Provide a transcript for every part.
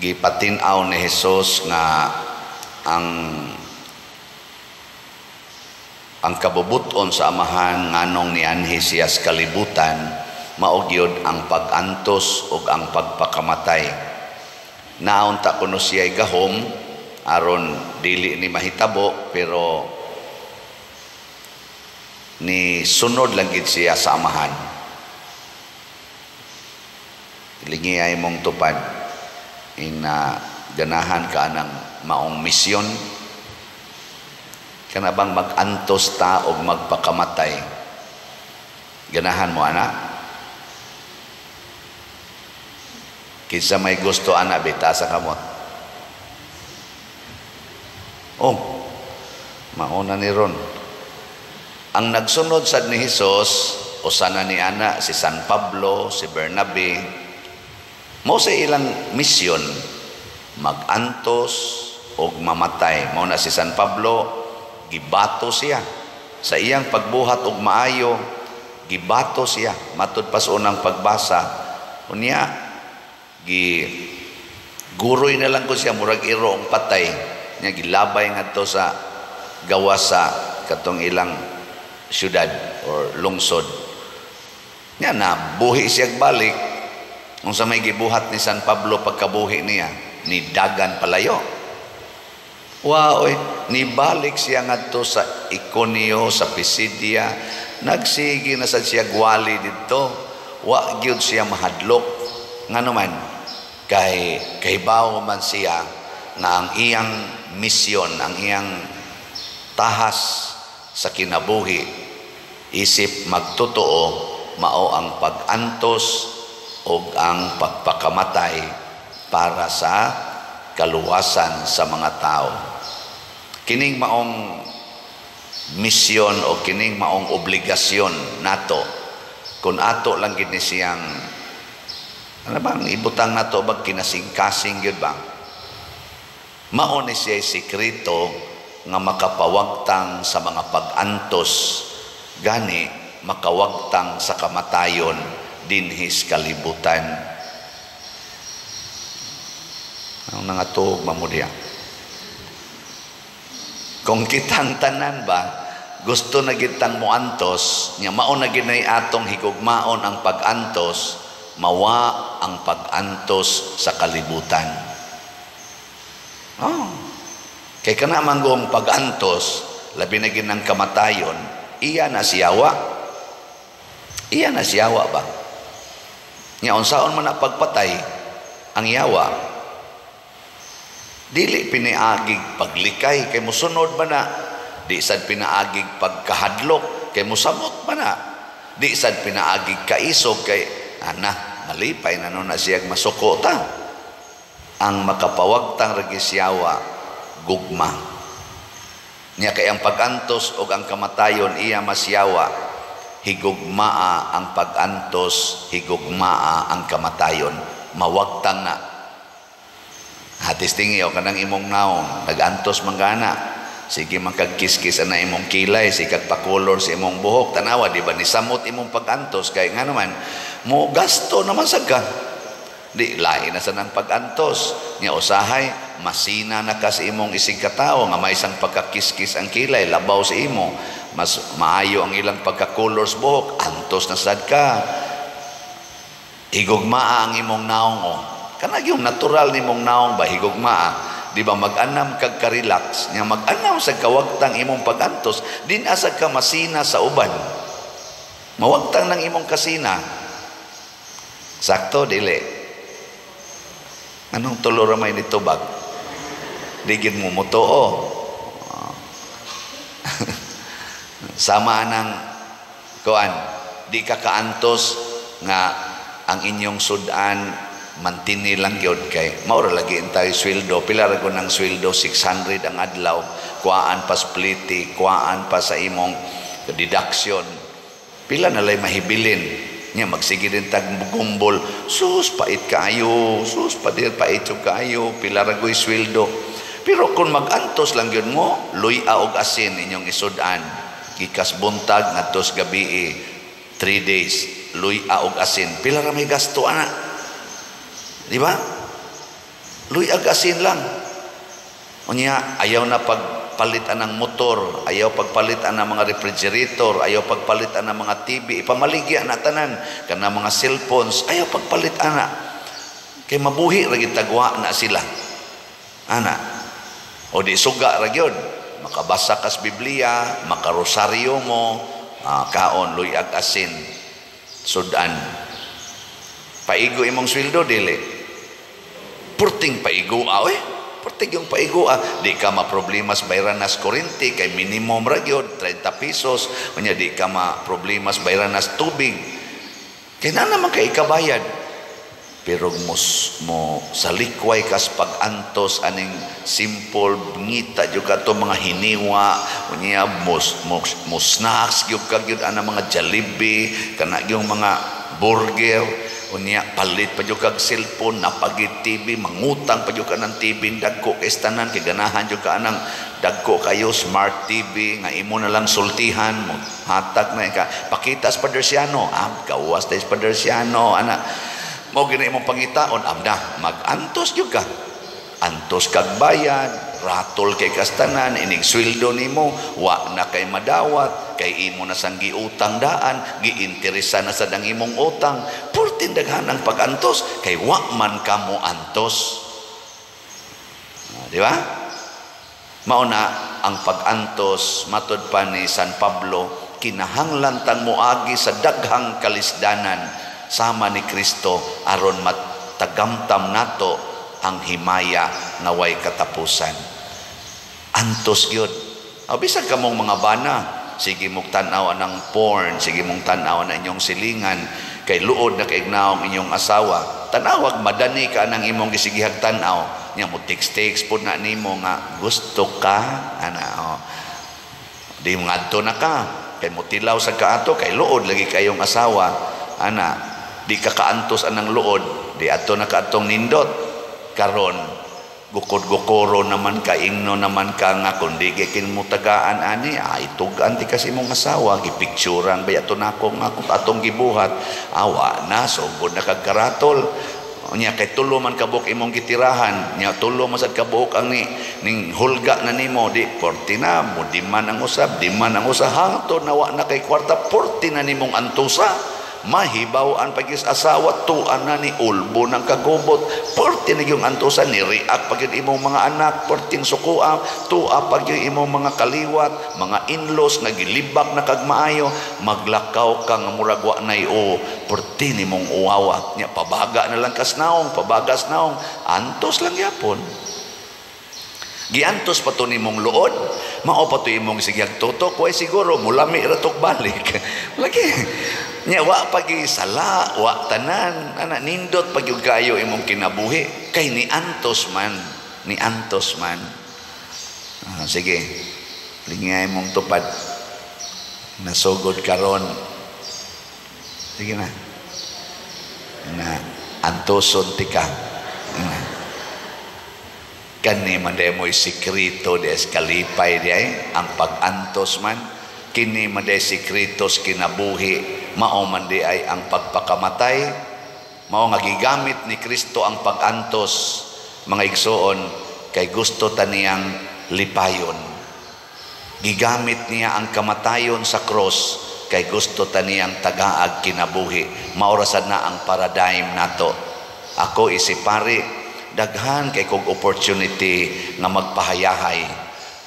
Gipatin-aw ni Jesus nga ang kabubuton sa Amahan nganong nianhi siya sa kalibutan mao gyud ang pag-antos ug ang pagpakamatay. Naunta kuno siya gahom aron dili ni mahitabo, pero ni sunod lang gid siya sa Amahan. Lingi ay mong tupad ina ganahan ka ng maong misyon, kana bang mag-antos ta og magpakamatay? Ganahan mo ana? Kinsa may gusto ana, bita sa kamot. Oh, mauna ni ron. Ang nagsunod sad ni Hesus, usa na ni ana si San Pablo, si Bernabe. Mao sa ilang misyon mag-antos og mamatay. Mao na si San Pablo, gibato siya sa iyang pagbuhat og maayo, gibato siya matud pa sa unang pagbasa. Unya gi guroy na lang ko siya, murag iro ang patay nya, gilabay ngadto sa gawas sa katong ilang syudad or lungsod. Nya na buhi siya balik. Unsa may gibuhat ni San Pablo pagkabuhi niya? Ni dagan palayo. Wa oy, nibalik siya ngadto sa Iconio, sa Pisidia. Nagsige na sad siya gwali didto. Wa gyud siya mahadlok. Ngano man, kay kahibaw man siya nga ang iyang misyon, ang iyang tahas sa kinabuhi isip magtotoo mao ang pag-antos og ang pagpakamatay para sa kaluwasan sa mga tao. Kining maong misyon o kining maong obligasyon nato, kung ato lang gid ni siyang ano bang ibutang nato bag kinasingkasing gyud ba, mao ni siya sikreto nga makapawagtang sa mga pag-antos, gani makawagtang sa kamatayon dinhis kalibutan. Ang nangatuog mamudya. Kung kitang tanan ba gusto na gitang moantos, nya mao na gid nay atong higugmaon ang pag-antos, mawa ang pag-antos sa kalibutan. Oh. Kay kana man gong pag-antos, labi na gid ang kamatayon, iya na siyawa. Iya na siyawa ba? Nya unsaon man na pagpatay ang yawa, dili pinaagig paglikay kay mosunod ba na, di sad pinaagig pagkahadlok kay mosamot ba na, di sad pinaagig kaisog kay ana malipay na no na siyag masuko ta. Ang makapawagtang ra siyawa gugma. Nya kay ang pag-antos og ang kamatayon iya masyawa, higugmaa ang pag-antos, higugmaa ang kamatayon, mawagtang na. Hatis tingi o kanang imong naong nag-antos man gana, sige man kagkiskis ana imong kilay, sige kag pakolor sa imong buhok, tanawa di ba ni samot imong pag-antos kay nga naman mo gasto naman sad ka. Di lain na sa nang pag-antos nya, usahay masina na ka sa imong isig katawo nga may isang pagkakiskis ang kilay labaw sa imo, mas maayo ang ilang pagkakolor sa buhok, antos na sad ka. Higugmaa ang imong naong o. Kanag yung natural nimong naong ba, higugmaa. Di ba mag-anam kag ka-relax, nya mag-anam sa kawagtang imong pag-antos, di na sad ka masina sa uban. Mawagtang ng imong kasina. Sakto, dili. Anong tulo ramay ni tubag? Di gid mo mutuo. Sama nang kuan, di ka kaantos nga ang inyong sudan mantini lang gyud kay mao ra lagi tayo sweldo. Pila ra gud ang sweldo? 600 ang adlaw, kuhaan pa spliti, kuhaan pa sa imong deduction, pila na lay mahibilin nya. Magsige din tag gumbol, sus pait kaayo, sus padir pait kaayo, pila ra goy sweldo. Pero kung magantos lang gyud mo, luy-a og asin inyong isud-an, gikas buntag ngadtos gabi, 3 days luy-a og asin, pila ra may gasto ana, di ba? Luyag asin lang. Unya, ayaw na pagpalit ang motor, ayaw pagpalit ang mga refrigerator, ayaw pagpalit ang mga TV, ipamaligya na tanan, kana mga cellphones, ayaw pagpalit ana. Kay mabuhi ra gyud tagwa na sila. Ana. O di suga ra gyud, makabasa kas Biblia, makarosaryo mo, kaon luyag asin, sudan. Paigo imong sweldo dili. Purting paigo oy. Purting yung paigo ah. Di ka maproblemas bayran nas kuryente kay minimum ra gyud 30 pesos. Unya di ka maproblemas bayran nas tubig. Kay na naman kay ikabayad. Pero mos mo sa likway kas pag-antos aning simple ngita jud kato mga hiniwa, unya mos mo, mo snacks gyud ka gyud ana mga Jollibee, kana gyud mga burger, unya palit pa jud kag cellphone, napagit TV, mangutang pa jud ka ng TV dagko kay tanan kay ganahan jud ka anang dagko kayo smart TV nga imo na lang sultihan mo, hatag na ka pakita sa Padersiano, gawas tayo sa Padersiano ana. Mao gini imong pangitaon, amna, mag-antos gyud ka. Antos kag bayad, ratol kay kastanan, inig sweldo nimo, wa na kay madawat, kay imo na sang giutang daan, giinteresa na sad ang imong utang. Purtin daghan ang pag-antos, kay wa man kamo antos. Di ba? Mao na ang pag-antos, matud pa ni San Pablo, kinahanglan tang moagi sa daghang kalisdanan sama ni Kristo aron matagamtam nato ang himaya nga way katapusan. Antos gyud. O bisan kamong mga bana, sige mong tan-aw anang porn, sige mong tan-aw na inyong silingan, kay luod na kay naong inyong asawa. Tanawag madani ka nang imong gisigihag tan-aw. Nya mo text-text pod na nimo nga gusto ka ana o. Di mo ngadto na ka kay motilaw sa kaato kay luod lagi kayong asawa ana. Di ka kaantos anang luod, di ato na kaatong nindot. Karon gukod-gukoro naman ka, ingno naman ka nga kundi gikin mo tagaan ani, ay tugan ti kasi mong asawa, gipicturan ba ato nako nga atong gibuhat, awa na sugod na kag karatol. Nya kay tulo man kabuok imong gitirahan, nya tulo man sad kabuok ang ni ning hulga na nimo, di porti na mo di man ang usab, di man ang usab hangtod nawa na kay kwarta, porti na nimong antusa. Mahibaw-an pagis asawa, tuan na ni ulbo ng kagubot, porti na yung antusan, ni react pag yung imong mga anak, porting sukua, tua pag yung imong mga kaliwat, mga in-laws, nga gilibak na kagmaayo, maglakaw ka nga murag wa nay o, porti ni mong uwawa, nya pabaga na lang kasnaong, pabagas naong, antos lang yapon. Giantos pa to nimong luod, mao pa to imong sigag tutok, way siguro mulami ra tok balik. Lagi nya wa pagi sala, wa tanan, ana nindot pag yung kayo imong kinabuhi kay ni antos man, ni antos man. Sige. Lingay mong tupad. Nasugod karon. Sige na. Na antoson tika. Na. Kani man day mo'y sikreto des kalipay di ay ang pag-antos man, kini man day sikretos kinabuhi, mao man di ay ang pagpakamatay, mao nga gigamit ni Kristo ang pag-antos mga igsoon kay gusto ta niyang lipayon. Gigamit niya ang kamatayon sa cross kay gusto ta niyang tagaag kinabuhi. Mao ra sad na ang paradigm nato. Ako isipari daghan kay kog opportunity nga magpahayahay.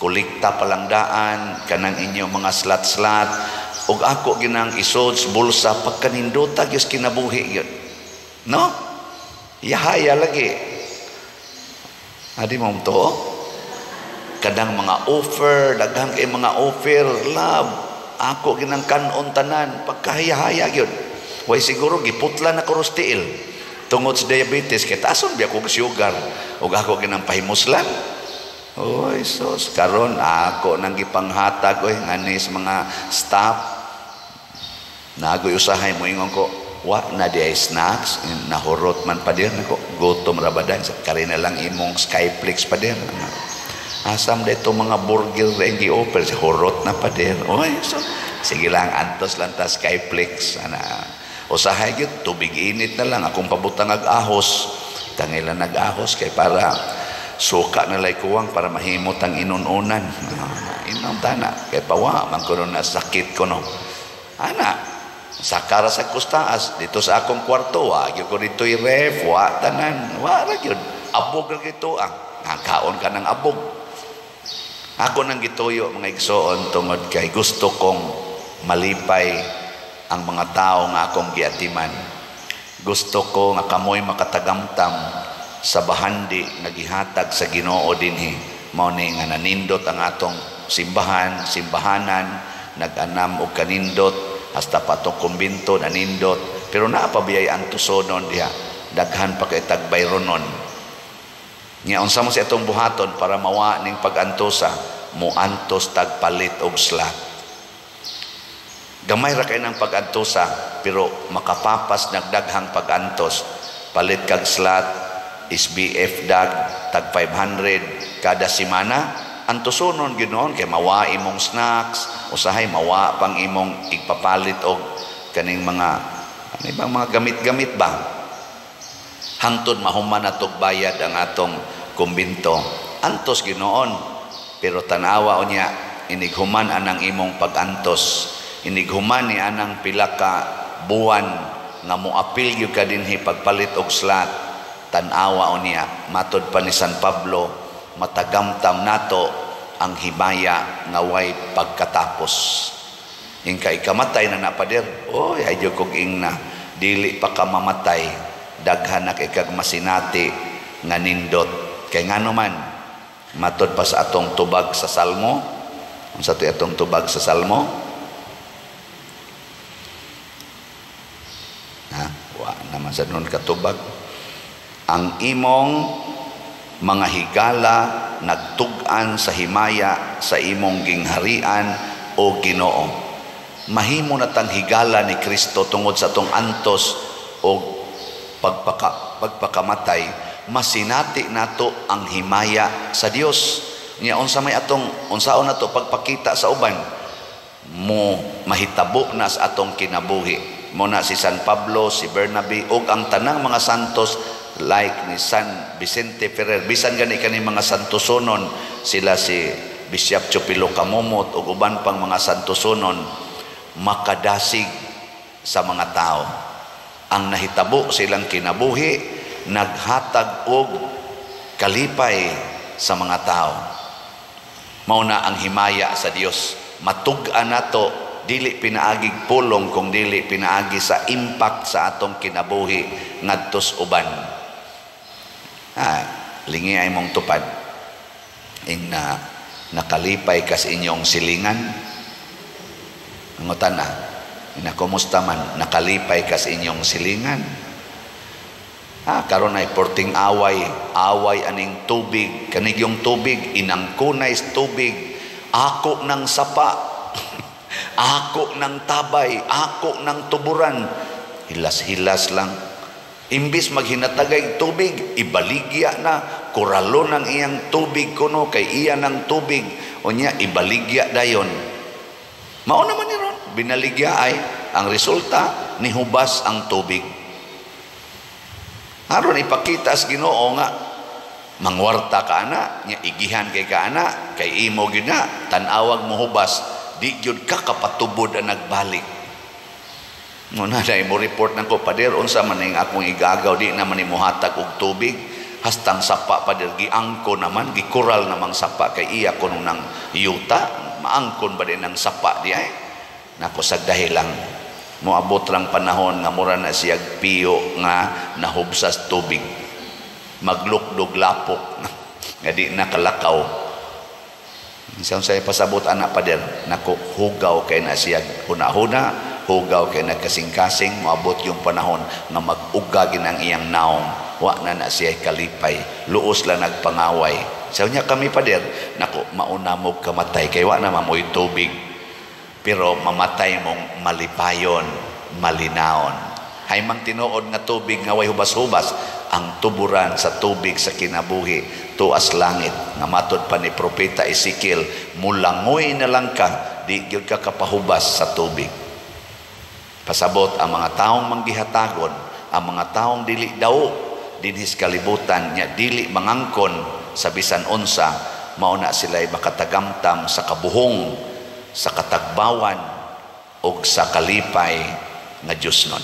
Kolekta palangdaan kanang inyong mga slat-slat ug ako ginang isod sa bulsa pagkanindota gyud kinabuhi gyud. No? Yahaya lagi. Adi mo to? Kadang mga offer, daghan kay mga offer, love. Ako ginang kanon tanan pagkahayahaya gyud. Way siguro giputla na ko tiil. Tungod sa diabetes, kay taason biya kog sugar. Ug ako ginang pahimuslan. Oy, sos, karon ako nang gipanghatag oy ngani sa mga staff. Nagoy usahay mo ingon ko, wa na di ay snacks, nahurot man pa dir nako, gutom ra ba dan, kari na lang imong Skyflix pa dir. Asam dito mga burger ra gi-offer, hurot na pa dir. Oy, so sige lang, antos lang ta Skyflix ana. Usahay gyud tubig init na lang akong pabutang ag ahos. Tangila nag-ahos kay para suka na lay kuwang para mahimot ang inununan. Inom tana kay pawa man kuno na sakit kuno. Ana, sakara sa kustaas dito sa akong kwarto, wa gyud ko dito ref, wa tanan, wa ra gyud. Abog ra gito ang kaon ka ng abog. Ako nang gituyo, mga igsoon, tungod kay gusto kong malipay ang mga tao nga akong giatiman. Gusto ko nga kamoy makatagamtam sa bahandi nga gihatag sa Ginoo dinhi. Mao ni nga nanindot ang atong simbahan, simbahanan, nag-anam og kanindot hasta pa atong kumbinto nanindot, pero naa pa biyay ang tusonon diha, daghan pa kay tagbayronon. Nya unsa mo si atong buhaton para mawa ning pag-antosa? Muantos tagpalit og slot. Gamay ra kay nang pag-antosa, pero makapapas nagdaghang pag-antos. Palit kag slot SBF dag tag 500 kada semana, antosonon gyud noon kay mawa imong snacks, usahay mawa pang imong igpapalit og kaning mga ano ibang mga gamit-gamit ba. Hangtod mahuman na bayad ang atong kumbinto. Antos ginoon, pero tanawa unya inighuman anang imong pag-antos, inighuman ni anang pila ka buwan nga moapil gyud ka dinhi pagpalit og slot. Tan-awa unya, matod pa ni San Pablo, matagamtam nato ang himaya nga way pagkatapos. Ingka ikamatay na na, pader, oy, ay kog ingna, dili pa ka mamatay, daghan na kay kag masinati nga nindot. Kay ngano man, matod pa sa atong tubag sa Salmo, unsa to atong tubag sa Salmo? Ha, wa naman sa nun katubag. Ang imong mga higala nagtug-an sa himaya sa imong gingharian, o Ginoo. Mahimo na tang higala ni Kristo tungod sa atong antos o pagpakamatay, masinati nato ang himaya sa Dios. Nya unsa may atong unsaon nato pagpakita sa uban, mo mahitabo na sa atong kinabuhi. Mo na si San Pablo, si Bernabe ug ang tanang mga santos like ni San Vicente Ferrer, bisan gani kani mga santosonon, sila si Bishop Chupilo Camomot ug uban pang mga santosonon, makadasig sa mga tao. Ang nahitabo silang kinabuhi naghatag og kalipay sa mga tao. Mao na ang himaya sa Dios. Matug-an nato dili pinaagig pulong kung dili pinaagi sa impact sa atong kinabuhi ngadtos uban. Lingi ay mong tupad. Ing na nakalipay kas inyong silingan. Angutan na, inakumusta man, nakalipay kas inyong silingan. Karon ay porting away, away aning tubig, kanigyong tubig, inangkunay tubig, ako ng sapa, ako ng tabay, ako ng tuburan, hilas-hilas lang. Imbis maghinatagay tubig, ibaligya na, koralo ng iyang tubig kuno, kay iya ng tubig, unya ibaligya dayon. Mao naman ni ron, binaligya ay, ang resulta, nihubas ang tubig. Aron ipakita sa Ginoo nga mangwarta ka ana, nya igihan kay ka ana, kay imo gyud na, tan-awag mohubas, di gyud ka kapatubod ang nagbalik. Muna na mo report nang ko, pader, unsa man ning akong igagaw, di naman ni mohatag og tubig, hastang sapa pader, giangko naman, gikural namang sapa kay iya kuno nang yuta, maangkon ba din ang sapa di ay? Nako sagdahi lang, moabot lang panahon nga mura na siyag piyo nga nahubsas tubig, maglukdog lapok nga di nakalakaw. Siya say pasabot anak pader, nako hugaw kay na siyag huna-huna, hugaw kay nagkasing-kasing, moabot yung panahon nga mag-uga ginang iyang naong, wa na na siya kalipay, luos lang nagpangaway. Sa niya kami pader, nako mauna mo kamatay kay wa na mamoy tubig, pero mamatay mong malipayon, malinaon. Hay mang tinuod nga tubig nga way hubas-hubas, ang tuburan sa tubig sa kinabuhi tuas langit nga matod pa ni Propeta Ezekiel, mulangoy na lang ka, di gyud ka kapahubas sa tubig. Pasabot ang mga taong manggihatagon, ang mga taong dili daw, dinhis kalibutan nya dili mangangkon sa bisan unsa, mao na sila'y makatagamtam sa kabuhong, sa katagbawan ug sa kalipay nga Diyos nun.